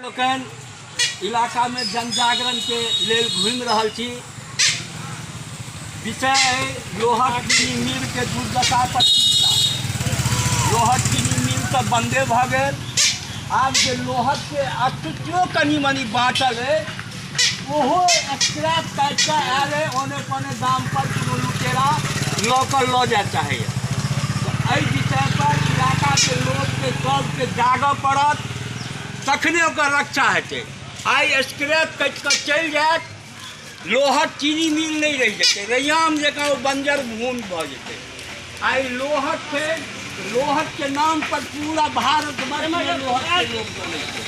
लोकनि इलाकामे जनजागरणके लेल घुमि रहल छी। विषय अइ लोहट चीनी मिलके दुर्दशा पर चिन्ता। लोहट चीनी मिल तऽ बन्दे भऽ गेल, आब जे लोहटके अस्तित्वो कनि मनि बाँचल अइ ओहो स्क्रैप काटि कऽ आयल अइ, ओने पने दामपर कोनो लुटेरा लऽ कऽ लऽ जाय चाहैए। तऽ एहि विषयपर इलाकाके लोकके सबके जागऽ पड़त, तखने ओकर रक्षा हेतै। आइ स्क्रैप काटि कऽ चलि जायत, लोहट चीनी मिल नहि रहि जेतै, रैयाम जकाँ ओ बंजर भूमि भऽ जेतै। आइ लोहट छै, लोहटके नाम पर पूरा भारतवर्षमे लोहटके लोक चलै छै।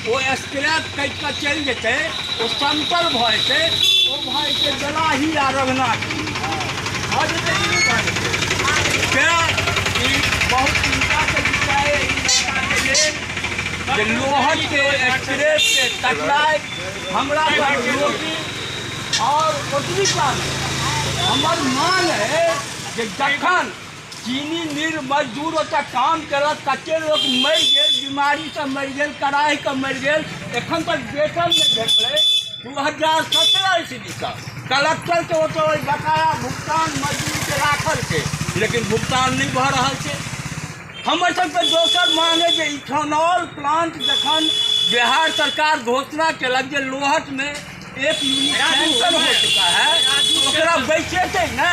ओ स्क्रैप काटि कऽ चलि जेतै, ओ समतल भऽ जेतै, ओ भऽ जेतै जलाही आ रघुनाथ भऽ जेतै कि नहि भऽ जेतै? तेँ ई बहुत चिन्ताके विषय अइ इलाकाके लेल जे लोहटके स्क्रैपके कटनाइ हमरा पर रोटी आओर ओतबी टा नहि, हमर मांग है जे जखन चीनी मिल मजदूर ओतऽ काम केलक, कते लोक मरि गेल, बीमारीसँ मरि गेल, कराहिके मरि गेल, एखन तक वेतन नहि भेटलै। 2017 ईस्वीसँ कलेक्टरके ओतऽ ओहि बकाया भुगतान मजदूरके राखल छै, लेकिन भुगतान नहि भऽ रहल छै। हमर सबके दोसर मांग है जे इथेनॉल प्लांट जखन बिहार सरकार घोषणा केलक जे लोहट में एक यूनिट सैंक्शन हो चुका है, ओकरा बैसेतै ने,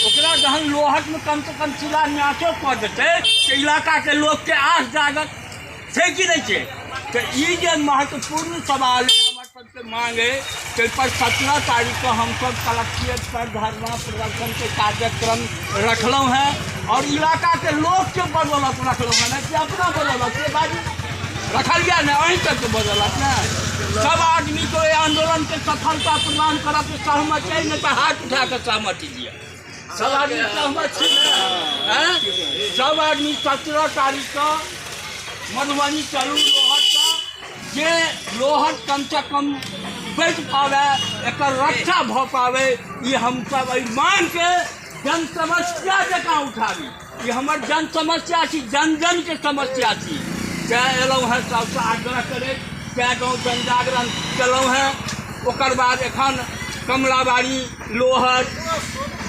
ओकरा जहन लोहट में कम से कम शिलान्यासो कऽ देतै तऽ इलाका के लोक के आस जागत छै कि नहि छै? तऽ ई जे महत्वपूर्ण सवाल है, हमर सबके मांग है, ताहि पर 17 तारीख को हम सब कलेक्ट्रेट पर धरना प्रदर्शन के कार्यक्रम रखलहुँ हैं और इलाका के लोग के बदौलत रखलहुँ हैं, नहीं कि अपना बदौलत से बाजू रखल गया नहीं, अहीं सबके बदौलत ने। सब आदमी को आंदोलन के सफलता प्रदान करब के सहमत है, नहीं तो हाथ उठा के सहमति दिया। सब आदमी सहमत छी ने? सब आदमी 17 तारीख को मधुबनी चलू लोहट का, जे लोहट कम से कम बचि पावे, एकर रक्षा भऽ पावे, ई हमसब एहि मांगके जन समस्या जकाँ उठाबी। ई हमर जन समस्या छी, जन जन के समस्या छी। तेँ एलहुँ हेँ सबसँ आग्रह करैत, तेँ गाँव जनजागरण केलहुँ हेँ। ओकर बाद एखन कमलाबाड़ी लोहट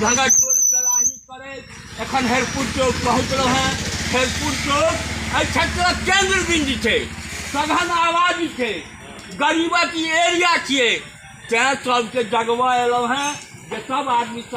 झंझटोली गलाही करैत एखन हेरपुर चौक पहुँचलहुँ हेँ। हेरपुर चौक एहि क्षेत्रक केन्द्र बिन्दु छै, सघन आबादी छै, गरीबक ई एरिया छियै, तेँ सबके जगबऽ एलहुँ हेँ जे सब आदमी।